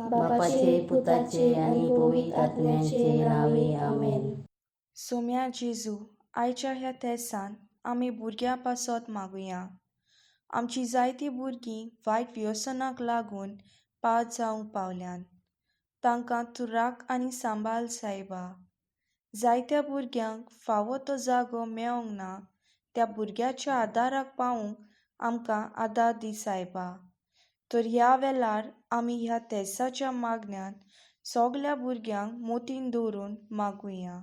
बापाचे पुताचे आनी पवित्र आत्म्याचे नांवे आमेन. सोम्या जेजू, आयच्या ह्या तेसान आमी भुरग्यां पासत मागुया. आमची जायतीं भुरगीं वायट व्यसनाक लागून पाड जावंक पावल्यान. तांकां तूं राख आनी सांबाळ सायबा. जायत्या भुरग्यांक फावो तो जागो मेळोंक ना. त्या भुरग्याच्या आदाराक पावूंक आमकां आदार दी सायबा. तर ह्या वेळार आमी ह्या तेसाच्या मागण्यान सगल्या भुरग्यांक मोतीन दवरून मागुया.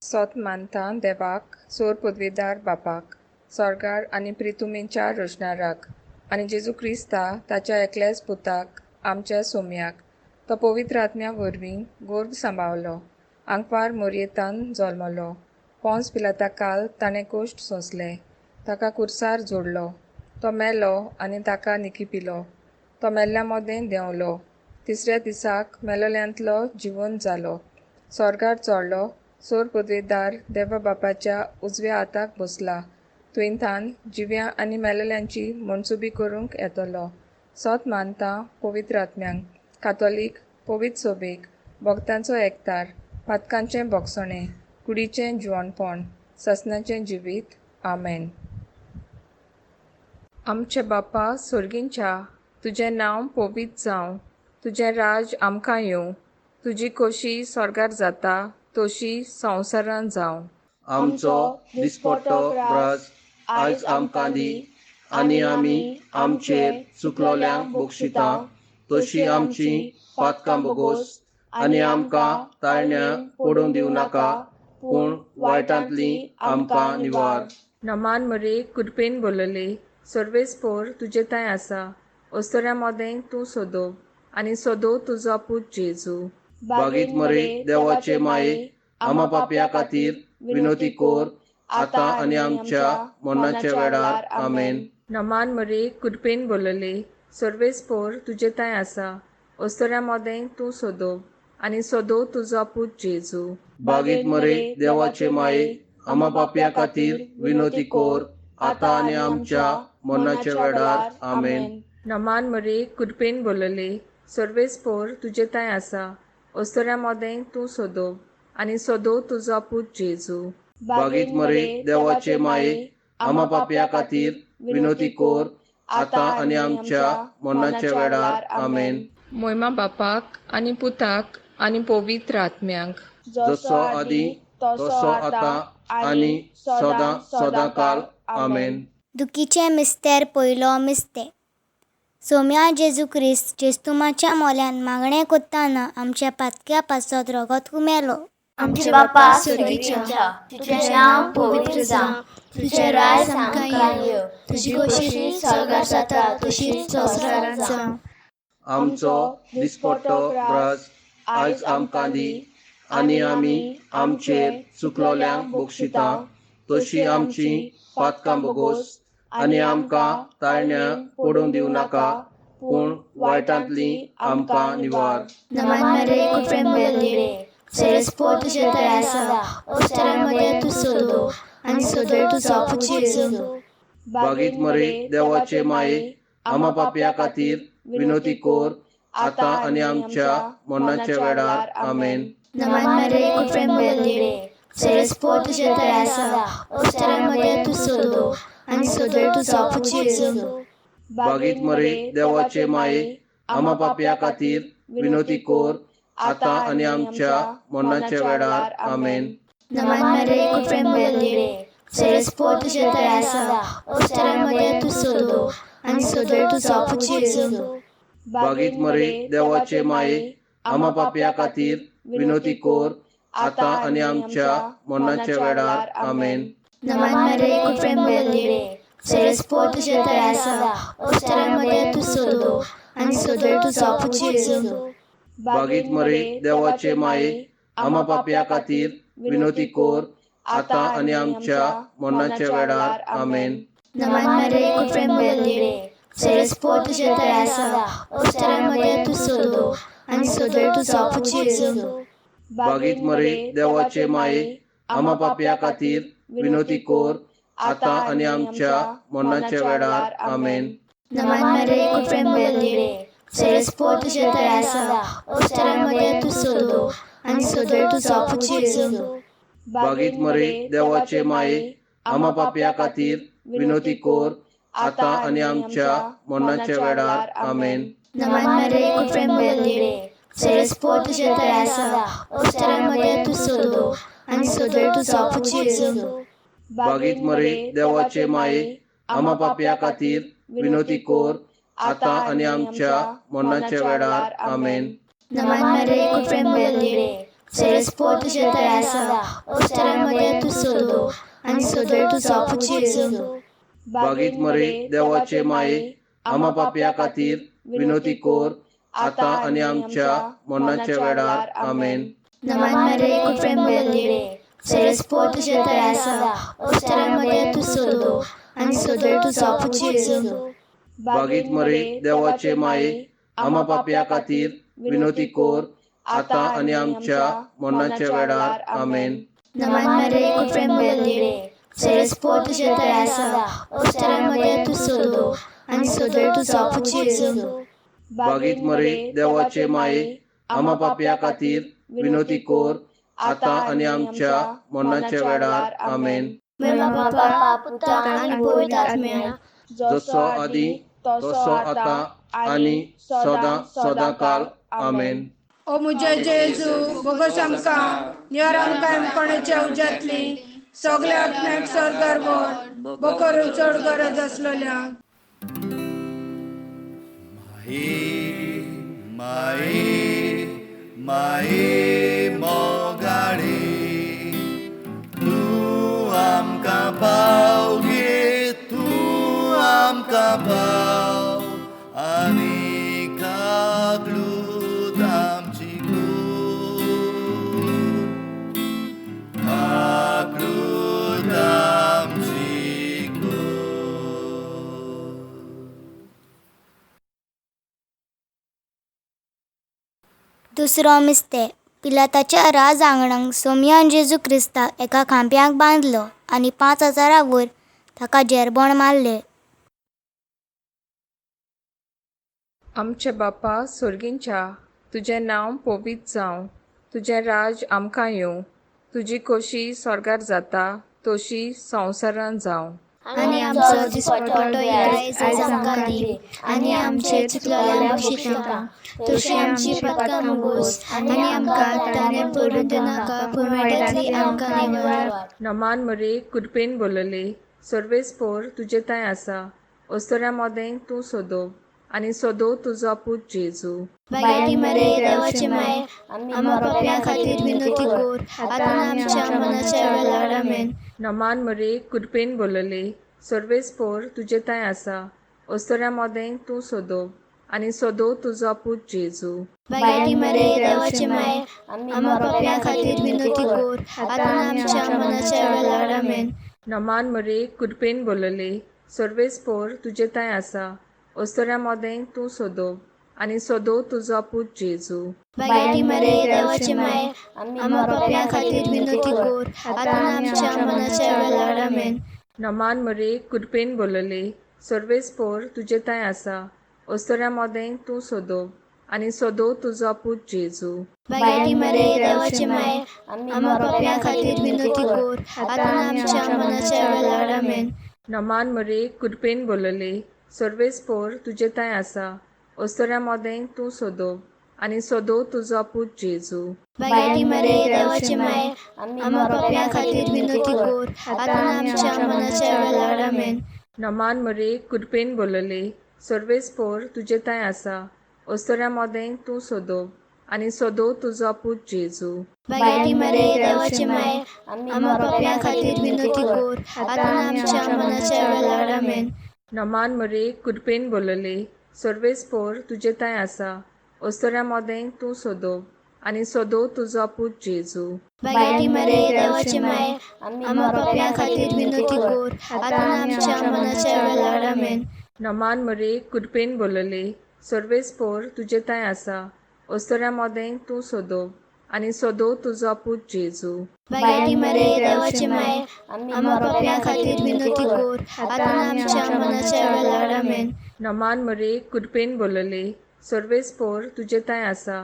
सोत मानता देवाक, सोर पदवेदार बापाक, सोर्गार आनी प्रितुमेच्या रचणाराक, आनी जेजू क्रिस्ता ताच्या एकल्याच पुताक, आमच्या सोम्याक, तो पवित्र आत्म्या वरवीं गोर्भ सांबावलो, आंकवार मोरयेतान जल्मलो, पोंस पिलाता काल ताणें कोश्ट सोंसले, ताका कुर्सार जोडलो, तो मेलो आनी ताका निकिपिलो, तो मेल्ल्या मदें देंवलो, तिसऱ्या दिसाक मेलोल्यांतलो जिवन जालो, सोर्गार चोडलो, सोर पदवेदार देवा बापाच्या उजव्या हाताक बसला, तुयंथान जिव्या आनी मेलेल्यांची मनसुबी करूंक येतलो. सोत मानता पवित्र आत्म्यांक, कातोलीक पवित्र सोबेक, भक्तांचो एकतार, पातकांचें भोगसणें, कुडीचें जिवणपण, ससनाचें जिवीत. आमेन. आमचे बापा सोर्गींच्या, तुजें नांव पवित्र जावं, तुजें राज आमकां येवं, तुजी खोशी स्वर्गार जाता तशी संवसारान जावं. आमचो दिसपट्टो ग्रास आयज आमकां दी आनी आमी आमचेर चुकलोल्यांक बक्षिता तशी आमची पातकां बोगोस आनी आमकां ताळण्या पडूंक दिवं नाका, पूण वायटांतली आमकां निवार. नमान मरे, कृपेन बोलले, सर्वेस्पोर तुजे थंय आसा, अस्तोऱ्या मोदें तूं सोदो आनी सोदो तुजो पूत जेजू. बागीत मरे देवाचे माये, आमा पापया खातीर विनोती कोर, आतां आनी आमच्या मरणाच्या वेळार. आमेन. नमान मरे, कृपेन बोलले, सर्वेस्पोर तुजे थंय आसा, अस्तोऱ्या मोदें तूं सोदो आनी सोदो तुजो पूत जेजू. बागीत मरे देवाचे माये, आमा पापया खातीर विनोती कोर, आतां आनी आमच्या मरणाच्या वेळार. आमेन. नमान मरे, कृपेन बोलले, सर्वेस्पोर तुजे थंय आसा, अस्तोऱ्या मोदें तूं सोदो आनी सोदो तुजो पूत जेजू. बागीत मरे देवाचे माये, आमा पापया खातीर विनोती कोर, आतां आनी आमच्या मरणाच्या वेळार. आमेन. मोयमा बापाक आनी पुताक आनी पवित्र आत्म्यांक, जसो आदी तसो आतां आनी सदां सदां काल. आमेन. दुखीचें मिस्तेर पयलो मिस्तेर. सोम्या जेजू क्रिस्त जेस्तुमाच्या मोल्यान मागणें कोत्ताना आमच्या पातक्या पासत रगत हुमेलो. आमचे बापा स्वर्गीच्या, तुजें नांव पवित्र जावं, तुजें राज आमकां येवं, तुजी खोशी स्वर्गार जाता तशीच संवसारांत जावं. आमचो दिसपट्टो ग्रास आयज आमकां दी आनी आमी आमचेर चुकलोल्यांक बक्षिता तशी आमची पातकां बोगोस आनी आमकां ताळण्या पडूंक दिवं नाका, पूण वायटांतली आमकां निवार. नमान मरे, कृपेन भरलेले, सरस्पोर तुजे थंय आसा, अस्तोऱ्या मदें तूं सोदो आनी सोदो तुजो पूत जेजू. बागीत मरे देवाचे माये, आमा पापया खातीर विनोती कोर, आतां आनी आमच्या मरणाच्या वेळार. आमेन. नमान मरे, कृपेन भरलेले, सरस्पोर तुजे थंय आसा, अस्तोऱ्या मदें तूं सोदो आनी सोदो तुजो पूत जेजू. बागीत मरे देवाचे माये, आमा पापया खातीर विनोती कोर, आतां आनी आमच्या मरणाच्या वेळार. आमेन. नमान मरे, कृपेन भरलेले, सरस्पोर तुजे थंय आसा, अस्तोऱ्या मदें तूं सोदो आनी सोदो तुजो पूत जेजू. बागीत मरे देवाचे माये, आमा पापया खातीर विनोती कोर, आतां आनी आमच्या मरणाच्या वेळार. आमेन. नमान मरे, कृपेन भरलेले, सरस्पोर तुजे थंय आसा, अस्तोऱ्या मदें तूं सोदो आनी सोदो तुजो पूत जेजू. बागीत मरे देवाचे माये, आमा पापया खातीर विनोती कोर, आतां आनी आमच्या मरणाच्या वेळार. आमेन. नमान मरे, कृपेन भरलेले, सरस्पोर तुजे थंय आसा, अस्तोऱ्या मदें तूं सोदो आनी सोदो तुजो पूत जेजू. बागीत मरे देवाचे माये, आमा पापया खातीर विनोती कोर, आतां आनी आमच्या मरणाच्या वेळार. आमेन. नमान मरे, कृपेन भरलेले, सेरेसपोर तुजें थंय आसा, ओस्तारा मदें तूं सोदो आनी सोदो तुजो पूत जेजू. बागीत मरे देवाचे माये, आमा पापया खातीर विनोती कोर, आतां आनी आमच्या मरणाच्या वेळार. आमेन. नमान मरे कृपेन भरलेले, सेरेसपोर तुजें थंय आसा, ओस्तारा मदें तूं सोदो आनी सोदो तुजो पूत जेजू. बागीत मरे देवाचे माये, आमा पापया खातीर विनोती कोर, आतां आनी आमच्या मरणाच्या वेळार. आमेन. नमान मरे कृपेन भरलेले, सेरेसपोर तुजें थंय आसा, ओस्तारा मदें तूं सोदो आनी सोदो तुजो पूत जेजू. बागीत मरे देवाचे माये, आमा पापया खातीर विनोती कोर, आतां आनी आमच्या मरणाच्या वेळार. आमेन. नमान मरे कृपेन भरलेले, सेरेसपोर तुजें थंय आसा, ओस्तारा मदें तूं सोदो आनी सोदो तुजो पूत जेजू. बागीत मरे देवाचे माये, आमा पापया खातीर विनोती कोर, आतां आनी आमच्या मरणाच्या वेळार. आमेन. नमान मरे कृपेन भरलेले, सेरेसपोर तुजें थंय आसा, ओस्तारा मदें तूं सोदो आनी सोदो तुजो पूत जेजू. बागीत मरे देवाचे माये, आमा पापया खातीर विनोती कोर, आतां आनी आमच्या मरणाच्या वेळार. आमेन. मेमा बापा, पुता आनी पवित्र आत्म्या, जसो आदी तसो आतां आनी सदां सदां काल. आमेन. ओ म्हजे जेजू, बोगस आमकां निवार, आमकां कोणाच्या उज्यांतली सगल्या आत्म्याक स्वर्गार व्हर, बोकर चड गरज आसलेल्या. माई माई माई मोगाळी, तूं आमकां पाव गे, तूं आमकां पाव आनी काकलूत आमची कूर, काकलूत आमची कूर. दुसरो मिस्ते. पिलाताच्या राज आंगणांक सोमयान जेजू क्रिस्ताक एका खांब्याक बांदलो आनी 5000 वयर ताका जेरबोण मारले. आमचे बापा सोर्गींच्या, तुजें नांव पवित्र जावं, तुजें राज आमकां येवं, तुजी खोशी स्वर्गार जाता तशी संवसारान जावं. आनी आमचो दिसपटो आयज आमकां दी, आनी आमचे चुकलेल्या बक्षितां तशी आमची पातकां मुगोस, आनी आमकां ताणें पडून दिनाका, पूण वायटांतली आमकां निवार. नमान मरे कृपेन बोलले, सर्वेस्पोर तुजे थंय आसा, ओस्तोऱ्या मोदें तूं सोदो आनी सोदो तुजो पूत जेजू. बागेटी मरे देवाचे माये, आम्हा पापयां खातीर विनोती कोर, आतां आमच्या मनाच्या वेळार. आमेन. नमान मरे कृपेन बोलले, सर्वेस्पोर तुजे थंय आसा, ओस्तोऱ्या मोदें तूं सोदो आनी सोदो तुजो पूत जेजू. बागेटी मरे देवाचे माये, आम्हा पापयां खातीर विनोती कोर, आतां आमच्या मनाच्या वेळार. आमेन. नमान मरे कृपेन बोलले, सर्वेस्पोर तुजे थंय आसा, ओस्तोऱ्या मोदें तूं सोदो आनी सोदो तुजो पूत जेजू. बागेटी मरे देवाचे माये, आम्हा पापयां खातीर विनोती कोर, आतां आमच्या मनाच्या वेळार. आमेन. नमान मरे कृपेन बोलले, सर्वेस्पोर तुजे थंय आसा, ओस्तोऱ्या मोदें तूं सोदो आनी सोदो तुजो पूत जेजू. बागेटी मरे देवाचे माये, आम्हा पापयां खातीर विनोती कोर, आतां आमच्या मनाच्या वेळार. आमेन. नमान मरे कृपेन बोलले, सर्वेस्पोर तुजे थंय आसा, ओस्तोऱ्या मोदें तूं सोदो आनी सोदो तुजो पूत जेजू. बागेटी मरे देवाचे माये, आम्हा पापयां खातीर विनोती कोर, आतां आमच्या मनाच्या वेळार. आमेन. नमान मरे कृपेन बोलले, सर्वेस्पोर तुजे थंय आसा, ओस्तोऱ्या मोदें तूं सोदो आनी सोदो तुजो पूत जेजू. बागेटी मरे देवाचे माये, आम्हा पापयां खातीर विनोती कोर, आतां आमच्या मनाच्या वेळार. आमेन. नमान मरे कृपेन बोलले, सर्वेस्पोर तुजे थंय आसा, ओस्तोऱ्या मोदें तूं सोदो आनी सोदो तुजो पूत जेजू. बागेटी मरे देवाचे माये, आम्हा पापयां खातीर विनोती कोर, आतां आमच्या मनाच्या वेळार. आमेन. नमान मरे कृपेन बोलले, सर्वेस्पोर तुजे थंय आसा, ओस्तोऱ्या मोदें तूं सोदो आनी सोदो तुजो पूत जेजू. बागेटी मरे देवाचे माये, आम्हा पापयां खातीर विनोती कोर, आतां आमच्या मनाच्या वेळार. आमेन. नमान मरे कृपेन बोलले, सर्वेस्पोर तुजे थंय आसा,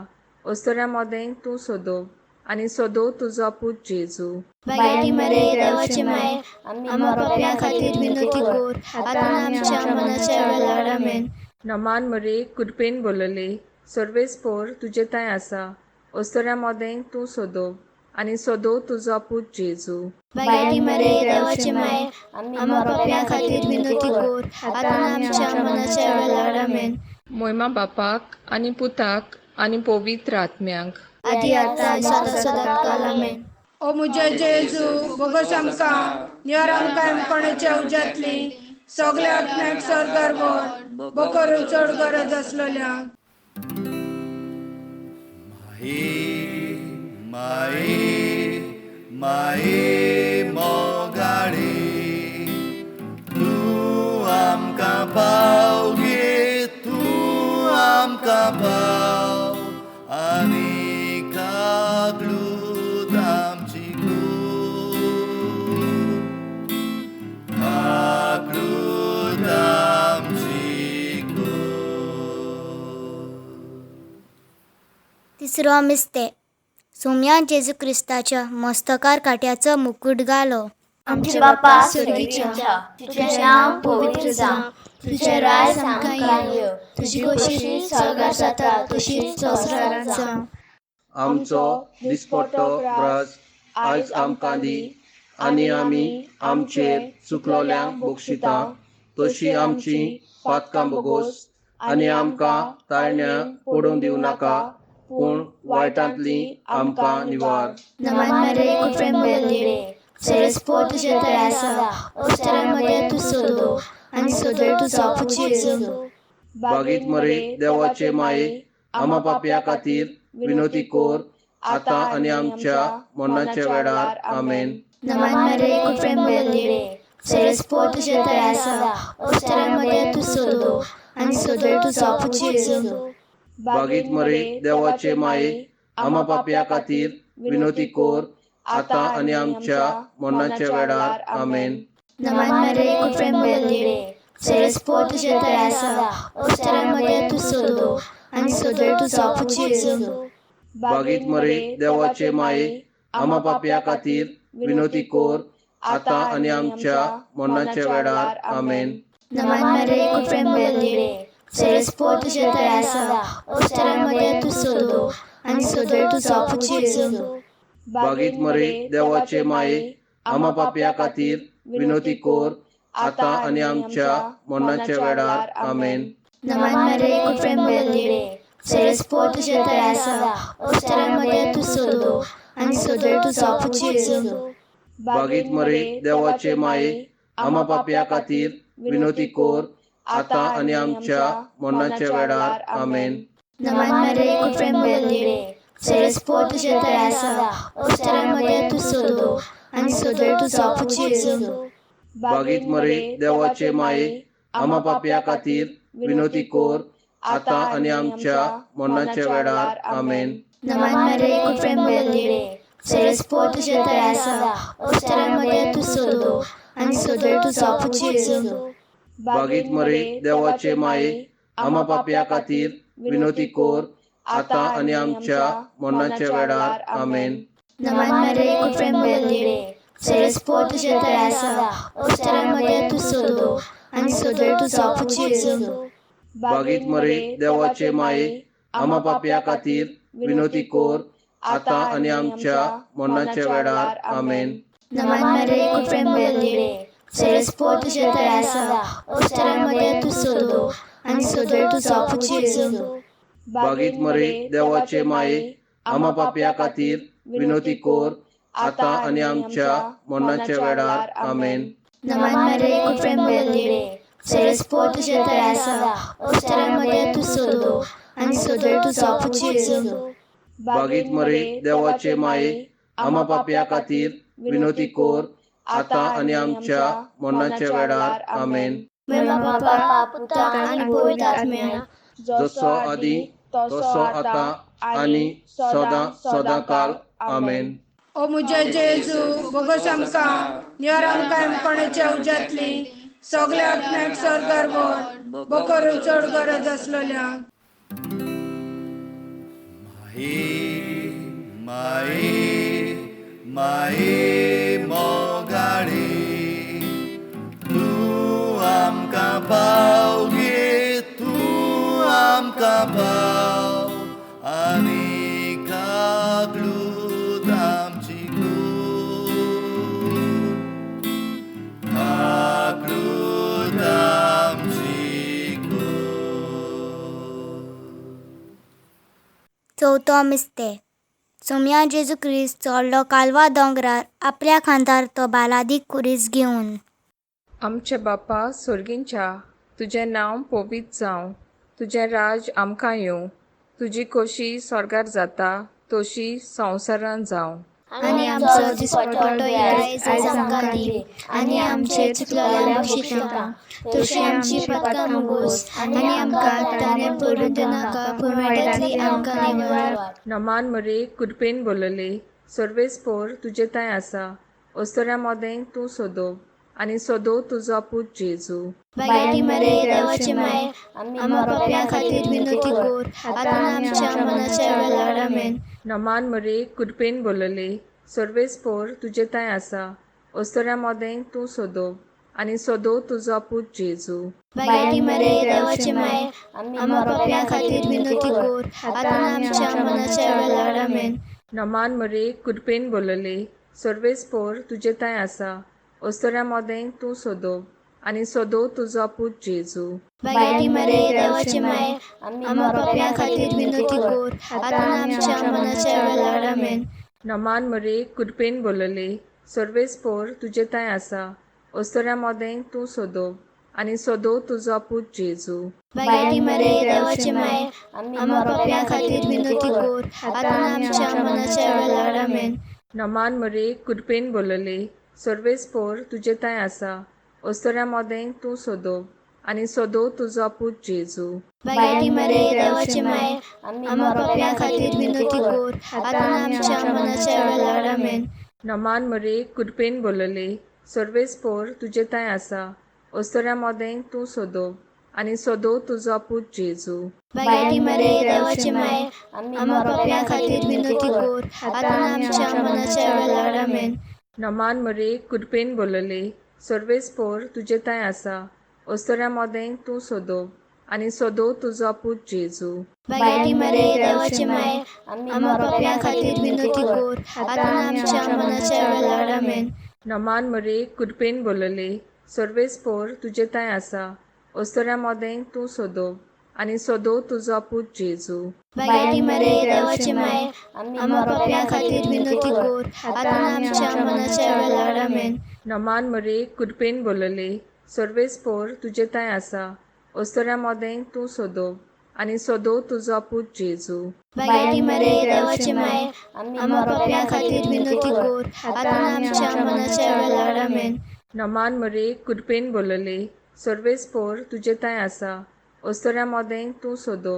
ओस्तोऱ्या मोदें तूं सोदो आनी सोदो तुजो पूत जेजू. बागेटी मरे देवाचे माये, आम्हा पापयां खातीर विनवती कोर, आतां आमच्या मनाच्या वेळार. आमेन. नमान मरे, कृपेन बोलले, सर्वेस्पोर तुजे थंय आसा, ओस्तोऱ्या मोदें तूं सोदो आनी सोदो तुजो पूत जेजू. बागेटी मरे देवाचे माये, आम्हा पापयां खातीर विनवती कोर, आतां आमच्या मनाच्या वेळार. आमेन. मोयमा बापाक आनी पुताक आनी पवित्र आत्म्याक, आदी आतां सदां सदां काल. आमेन. ओ मुझे जेजू, बोगस आमकां निवार, आमकां कोणाच्या उज्यांतली सगल्या आत्म्याक स्वर्गार व्हर, बोकर चड गरज आसलेल्या. माई माई माई मोगाळी, तूं आमकां पाव गे, तूं आमकां पाव आनी काकलूत आमची कूर, काकलूत आमची कूर. तिसरो मिस्ते. सोम्या जेजू क्रिस्ताच्या मस्तकार काट्याचो मुकूट घालो. आमच्या बापा स्वर्गीच्या, तुजें नांव पवित्र जावं, तुजें राज आमकां येवं, तुजी खोशी स्वर्गार जाता तशीच संवसारांत जावं. आमचो दिसपट्टो ग्रास आयज आमकां दी, आनी आमी आमचेर चुकलोल्यांक बक्षिता तशी आमची पातकां बोगोस, आनी आमकां ताळण्या पडून दिवं नाका, पूण वायटांतली आमकां निवार. नमान मरे, कृपेन भरलेली, सरस्पोर तुजें थंय आसा, ओस्तरामध्ये तूं सोदो आनी सोदो तुजो पूत जेजू. बागीत मरे देवाचे माये, आमा पापया खातीर विनवती कोर, आतां आनी आमच्या मरणाच्या वेळार. आमेन. नमान मरे, कृपेन भरलेली, सरस्पोर तुजें थंय आसा, ओस्तरामध्ये तूं सोदो आनी सोदो तुजो पूत जेजू. बागीत मरे देवाचे माये, आमा पापया खातीर विनवती कोर, आतां आनी आमच्या मरणाच्या वेळार. आमेन. नमान मरे, कृपेन भरलेली, सरस्पोर तुजें थंय आसा, ओस्तरामध्ये तूं सोदो आनी सोदो तुजो पूत जेजू. बागीत मरे देवाचे माये, आमा पापया खातीर विनवती कोर, आतां आनी आमच्या मरणाच्या वेळार. आमेन. नमान मरे, कृपेन भरलेली, सरस्पोर तुजें थंय आसा, ओस्तरामध्ये तूं सोदो आनी सोदो तुजो पूत जेजू. बागीत मरे देवाचे माये, आमा पापया खातीर विनवती कोर, आतां आनी आमच्या मरणाच्या वेळार. आमेन. नमान मरे, कृपेन भरलेली, सरस्पोर तुजें थंय आसा, ओस्तरामध्ये तूं सोदो आनी सोदो तुजो पूत जेजू. बागीत मरे देवाचे माये, आमा पापया खातीर विनवती कोर, आतां आनी आमच्या मरणाच्या वेळार. आमेन. नमान मरे, कृपेन भरलेली, सरस्पोर तुजें थंय आसा, ओस्तरामध्ये तूं सोदो आनी सोदो तुजो पूत जेजू. बागीत मरे देवाचे माये, आमा पापया खातीर विनवती कोर, आतां आनी आमच्या मरणाच्या वेळार. आमेन. नमान मरे, कृपेन भरलेली, सरस्पोर तुजें थंय आसा, ओस्तरामध्ये तूं सोदो आनी सोदो तुजो पूत जेजू. बागीत मरे देवाचे माये, आमा पापया खातीर विनवती कोर, आतां आनी आमच्या मरणाच्या वेळार. आमेन. नमान मरे, कृपेन भरलेली, सरस्पोर तुजें थंय आसा, ओस्तरामध्ये तूं सोदो आनी सोदो तुजो पूत जेजू. बागीत मरे देवाचे माये, आमा पापया खातीर विनवती कोर, आतां आनी आमच्या मरणाच्या वेळार. आमेन. नमान मरे, कृपेन भरलेली, सरस्पोर तुजें थंय आसा, ओस्तरामध्ये तूं सोदो आनी सोदो तुजो पूत जेजू. बागीत मरे देवाचे माये, आमा पापया खातीर विनवती कोर, आतां आनी आमच्या मरणाच्या वेळार. आमेन. नमान मरे, कृपेन भरलेली, सरस्पोर तुजें थंय आसा, ओस्तरामध्ये तूं सोदो आनी सोदो तुजो पूत जेजू. बागीत मरे देवाचे माये, आमा पापया खातीर विनवती कोर, आतां आनी आमच्या मरणाच्या वेळार. आमेन. मेमा बापा, पुता आनी पवित्र आत्म्या, जसो आदी तसो आतां आनी सदां सदां काल. आमेन. ओ मुझे जेजू, बोगस आमकां निवार, आमकां कोणाच्या उज्यांतली सगल्या आत्म्याक स्वर्गार व्हर, बोकर चड गरज आसलेल्या. माई माई माई मोगाळी तूं आमकां पाव गे तूं आमकां पाव आनी काकलूत आमची कूड काकलूत आमची कूड. चवथो मिस्ते सोमया जेजू क्रिस्त चडलो कालवा दोंगरार आपल्या खांदार तो बालादीक खुरीस घेवन. आमचे बापा सोर्गींच्या, तुजें नांव पवित्र जावं, तुजें राज आमकां येवं, तुजी खोशी स्वर्गार जाता तशी संवसारान जावं. आनी आमचो दिसपट्टो आयज आमकां दी आनी आमचे चुकलोल्यांक बक्षितां तशी आमची पातकां मुगोस आनी आमकां ताणें पडून दिनाका पूण वायटांतली आमकां निवार. नमान मरे कृपेन बोलले, सर्वेस्पोर तुजे थंय आसा, अस्तुऱ्यां मदें तूं सोदो आनी सोदो तुजो पूत जेजू. बागेटी मरे देवाचे माय आम्हा पापयां खातीर विनवती कर आतां आमच्या मनाच्या वेळार आमेन. नमान मरे कृपेन बोलले, सर्वेस्पोर तुजे थंय आसा, अस्तुऱ्यां मदें तूं सोदो आनी सोदो तुजो पूत जेजू. बागेटी मरे देवाचे माय आम्हा पापयां खातीर विनवती कर आतां आमच्या मनाच्या वेळार आमेन. नमान मरे कृपेन बोलले, सर्वेस्पोर तुजे थंय आसा, अस्तुऱ्यां मदें तूं सोदो आनी सोदो तुजो पूत जेजू. बागेटी मरे देवाचे माय आम्हा पापयां खातीर विनवती कर आतां आमच्या मनाच्या वेळार आमेन. नमान मरे कृपेन बोलले, सर्वेस्पोर तुजे थंय आसा, अस्तुऱ्यां मदें तूं सोदो आनी सोदो तुजो पूत जेजू. बागेटी मरे देवाचे माय आम्हा पापयां खातीर विनवती कर आतां आमच्या मनाच्या वेळार आमेन. नमान मरे कृपेन बोलले, सर्वेस्पोर तुजे थंय आसा, अस्तुऱ्यां मदें तूं सोदो आनी सोदो तुजो पूत जेजू. बागेटी मरे देवाचे माय आम्हा पापयां खातीर विनवती कर आतां आमच्या मनाच्या वेळार आमेन. नमान मरे कृपेन बोलले, सर्वेस्पोर तुजे थंय आसा, अस्तुऱ्यां मदें तूं सोदो आनी सोदो तुजो पूत जेजू. बागेटी मरे देवाचे माय आम्हा पापयां खातीर विनवती कर आतां आमच्या मनाच्या वेळार आमेन. नमान मरे कृपेन बोलले, सर्वेस्पोर तुजे थंय आसा, अस्तुऱ्यां मदें तूं सोदो आनी सोदो तुजो पूत जेजू. बागेटी मरे देवाचे माय आम्हा पापयां खातीर विनवती कर आतां आमच्या मनाच्या वेळार आमेन. नमान मरे कृपेन बोलले, सर्वेस्पोर तुजे थंय आसा, अस्तुऱ्यां मदें तूं सोदो आनी सोदो तुजो पूत जेजू. बागेटी मरे देवाचे माय आम्हा पापयां खातीर विनवती कर आतां आमच्या मनाच्या वेळार आमेन. नमान मरे कृपेन बोलले, सर्वेस्पोर तुजे थंय आसा, अस्तुऱ्यां मदें तूं सोदो आनी सोदो तुजो पूत जेजू. बागेटी मरे देवाचे माय आम्हा पापयां खातीर विनवती कर आतां आमच्या मनाच्या वेळार आमेन. नमान मरे कृपेन बोलले, सर्वेस्पोर तुजे थंय आसा, अस्तुऱ्यां मदें तूं सोदो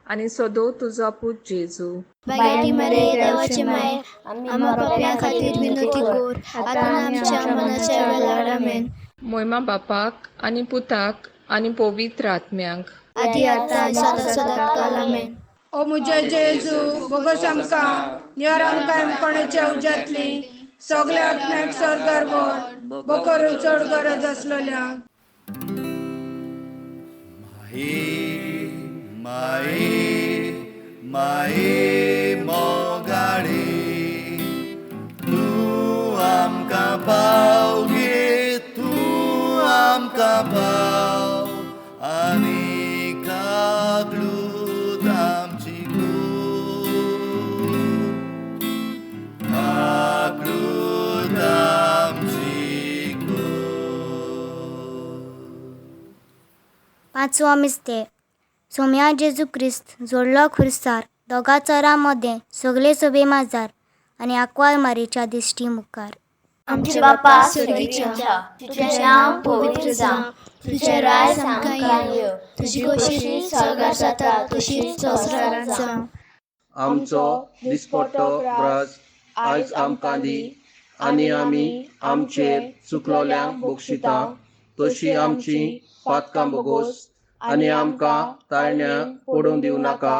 आनी सोदो तुजो पूत जेजू. बागेटी मरे देवाचे माय आम्हा पापयां खातीर विनवती कर आतां आमच्या मनाच्या वेळार आमेन. मोयमा बापाक आनी पुताक आनी पवित्र आत्म्याक. आदी आतां सदां सदां काल आमेन. ओ मुझे जेजू बोगस आमकां निवार आमकां कोणाच्या उज्यांतली सगल्या आत्म्याक स्वर्गार व्हर बोकर चड गरज आसलेल्या. माई माई माई मोगाळी तूं आमकां पाव गे तूं आमकां पाव आनी काकलूत आमची कूड काकलूत आमची कूड. पांचवो मिस्ते सोमया जेजू क्रिस्त जोडलो खुर्सार दोगा चोरां मदें सगळे सोबे माजार आनी आंकवार मारीच्या दिश्टी मुखार. आमचे बापा स्वर्गीच्या, तुजें नांव पवित्र जावं, तुजें राज आमकां येवं, तुजी खोशी स्वर्गार जाता तशीच संवसारांत जावं. आमचो दिसपट्टो ग्रास आयज आमकां दी आनी आमी आमचेर चुकलोल्यांक बक्षिता तशी आमची पातकां बोगोस आनी आमकां ताळण्या पडून दिवं नाका,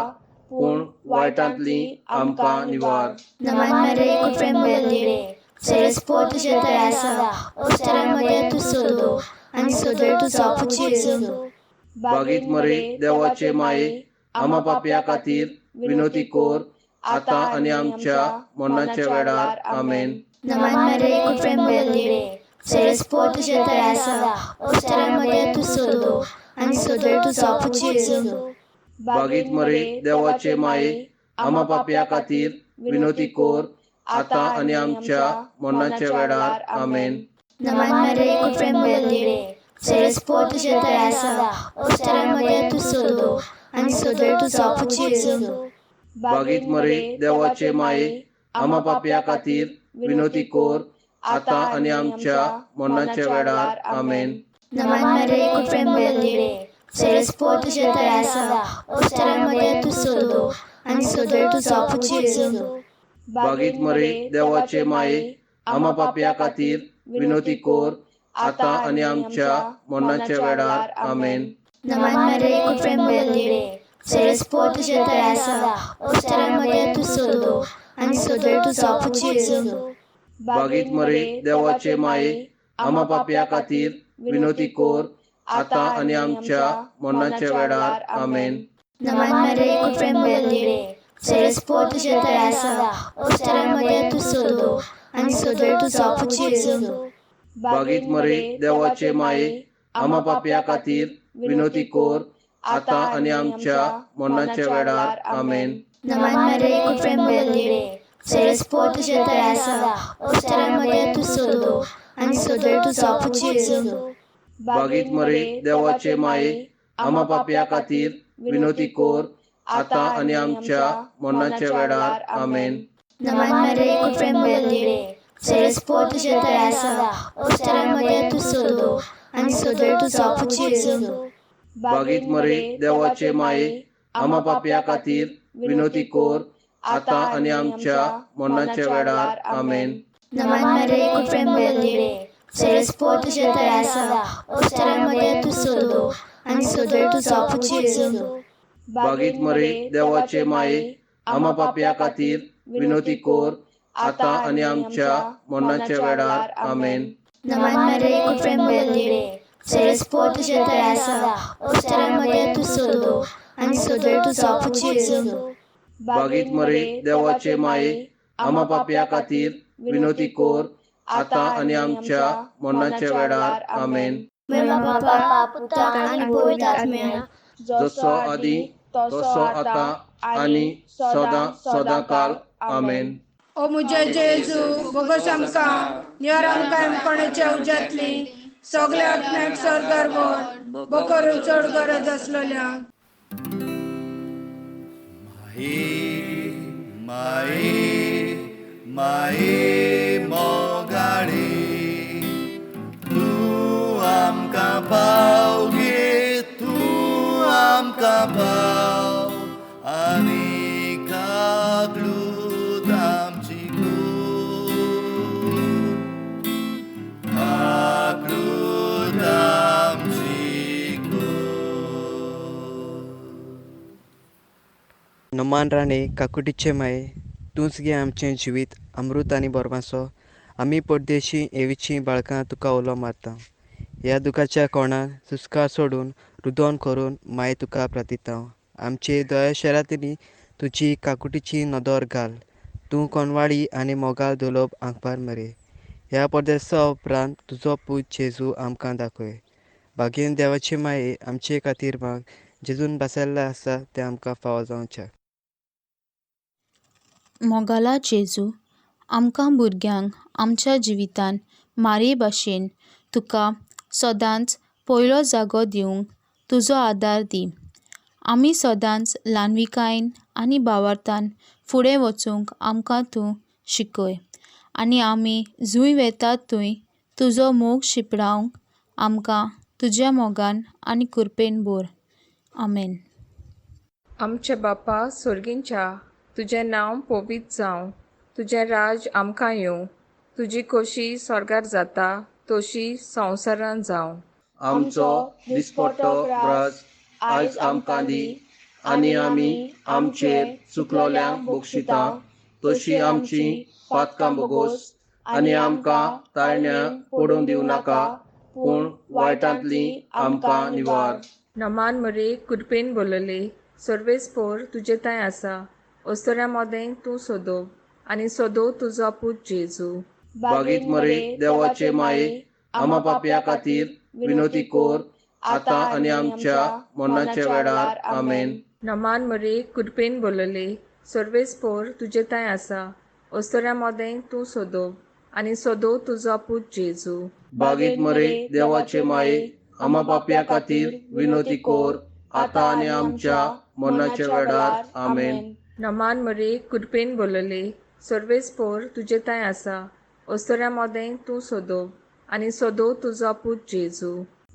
पूण वायटांतली आमकां निवार. नमन मरिये, कृपेन भरलेले, सरस्पोत तुज्या थंय आसा, अवसरामध्ये तूं सोदो आनी सोदल तुजो पूत जेजू. बागीत मरे देवाचे माये, आमा पापया खातीर विनोती कोर, आतां आनी आमच्या मरणाच्या वेळार. आमेन. नमन मरिये, कृपेन भरलेले, सरस्पोत तुज्या थंय आसा, अवसरामध्ये तूं सोदो आनी सोदल तुजो पूत जेजू. बागीत मरे देवाचे माये, आमा पापया खातीर विनोती कोर, आतां आनी आमच्या मरणाच्या वेळार. आमेन. नमन मरिये, कृपेन भरलेले, सरस्पोत तुज्या थंय आसा, अवसरामध्ये तूं सोदो आनी सोदल तुजो पूत जेजू. बागीत मरे देवाचे माये, आमा पापया खातीर विनोती कोर, आतां आनी आमच्या मरणाच्या वेळार. आमेन. नमन मरिये, कृपेन भरलेले, सरस्पोत तुज्या थंय आसा, अवसरामध्ये तूं सोदो आनी सोदल तुजो पूत जेजू. बागीत मरे देवाचे माये, आमा पापया खातीर विनोती कोर, आतां आनी आमच्या मरणाच्या वेळार. आमेन. नमन मरिये, कृपेन भरलेले, सरस्पोत तुज्या थंय आसा, अवसरामध्ये तूं सोदो आनी सोदल तुजो पूत जेजू. बागीत मरे देवाचे माये, आमा पापया खातीर विनोती कोर, आतां आनी आमच्या मरणाच्या वेळार. आमेन. नमन मरिये, कृपेन भरलेले, सरस्पोत तुज्या थंय आसा, अवसरामध्ये तूं सोदो आनी सोदल तुजो पूत जेजू. बागीत मरे देवाचे माये, आमा पापया खातीर विनोती कोर, आतां आनी आमच्या मरणाच्या वेळार. आमेन. नमन मरिये, कृपेन भरलेले, सरस्पोत तुज्या थंय आसा, अवसरामध्ये तूं सोदो आनी सोदल तुजो पूत जेजू. बागीत मरे देवाचे माये, आमा पापया खातीर विनोती कोर, आतां आनी आमच्या मरणाच्या वेळार. आमेन. नमन मरिये, कृपेन भरलेले, सरस्पोत तुज्या थंय आसा, अवसरामध्ये तूं सोदो आनी सोदल तुजो पूत जेजू. बागीत मरे देवाचे माये, आमा पापया खातीर विनोती कोर, आतां आनी आमच्या मरणाच्या वेळार. आमेन. नमन मरिये, कृपेन भरलेले, सरस्पोत तुज्या थंय आसा, अवसरामध्ये तूं सोदो आनी सोदल तुजो पूत जेजू. बागीत मरे देवाचे माये, आमा पापया खातीर विनोती कोर, आतां आनी आमच्या मरणाच्या वेळार. आमेन. नमन मरिये, कृपेन भरलेले, सरस्पोत तुज्या थंय आसा, अवसरामध्ये तूं सोदो आनी सोदल तुजो पूत जेजू. बागीत मरे देवाचे माये, आमा पापया खातीर विनोती कोर, आतां आनी आमच्या मरणाच्या वेळार. आमेन. मेमा बापा, पुता आनी पवित्र आत्म्या, जसो आदी तसो आतां आनी सदां सदां काल. आमेन. ओ मुझे जेजू, बोगस आमकां निवार, आमकां कोणाच्या उज्यांतली, सगल्या आत्म्याक स्वर्गार व्हर, बोकर चड गरज आसलेल्या. माये माये माये मोगाळे, तूं आमकां पाव गे, तूं आमकां पाव, आनी काकलूत आमची कोर, काकलूत आमची कोर. नमान राणे, काकुटीचे माये, तूंच गे आमचें जिवीत अमृत आनी बोरमासो. आमी परदेशी एवीचीं बाळकां तुका उलो मारता. ह्या दुखाच्या कोणान सुस्कार सोडून रुदोन करून माये तुका प्रार्थिता. आमचे दया शरातनी तुजी काकुटीची नदर घाल. तूं कोनवाळी आनी मोगाल दुलोब आंकपार मरे. ह्या परदेसा उपरांत तुजो पूत जेजू आमकां दाखय. भागेन देवाचे माये, आमचे खातीर माग, जेजून बसयल्लें आसा तें आमकां फावो जावचें. मोगाला जेजू, आमकां भुरग्यांक आमच्या जिवितान मारी भाशेन तुका सदांच पयलो जागो दिवंक तुजो आदार दी. आमी सदांच ल्हानविकायेन आनी भावार्थान फुडें वचूंक आमकां तूं शिकय आनी आमी जूंय वेतात थंय तुजो मोग शिंपडावंक आमकां तुज्या मोगान आनी कृपेन भर. आमेन. आमचे बापा सोर्गींच्या, तुजें नांव पवित्र जावं, तुजें राज आमकां येवं, तुजी खोशी स्वर्गार जाता तशी संवसारांत जावं. आमचो दिसपट्टो ग्रास आयज आमकां दी आनी आमी आमचेर चुकलोल्यांक बक्षिता तशी आमची पातकां बोगोस आनी आमकां ताळण्या पडून दिवं नाका पूण वायटांतली आमकां निवार. नमान मरे कृपेन बोलले सर्वेस्पोर तुजे थंय आसा अस्तोऱ्या मोदें तूं सोदो आनी सोदो तुजो पूत जेजू. बागीत मरे देवाचे माये आमा पापया खातीर विनोती कोर आतां आनी आमच्या मरणाच्या वेळार. आमेन. नमान मरे कृपेन बोलले सर्वेस्पोर तुजे थंय आसा अस्तोऱ्या मोदें तूं सोदो आनी सोदो तुजो पूत जेजू. बागीत मरे देवाचे माये आमा पापया खातीर विनोती कोर आतां आनी आमच्या मरणाच्या वेळार. आमेन. नमान मरे कृपेन बोलले सर्वेस्पोर तुजे थंय आसा अस्तोऱ्या मोदें तूं सोदो आनी सोदो तुजो पूत जेजू.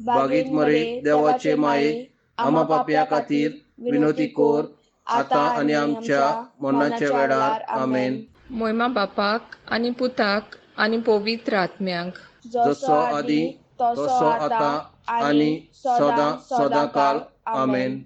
बागीत मरे देवाचे माये आमा पापया खातीर विनोती कोर आतां आनी आमच्या मरणाच्या वेळार. आमेन. मोयमा बापाक आनी पुताक आनी पवित्र आत्म्याक. जसो आदी तसो आतां आनी सदां सदां काल. आमेन.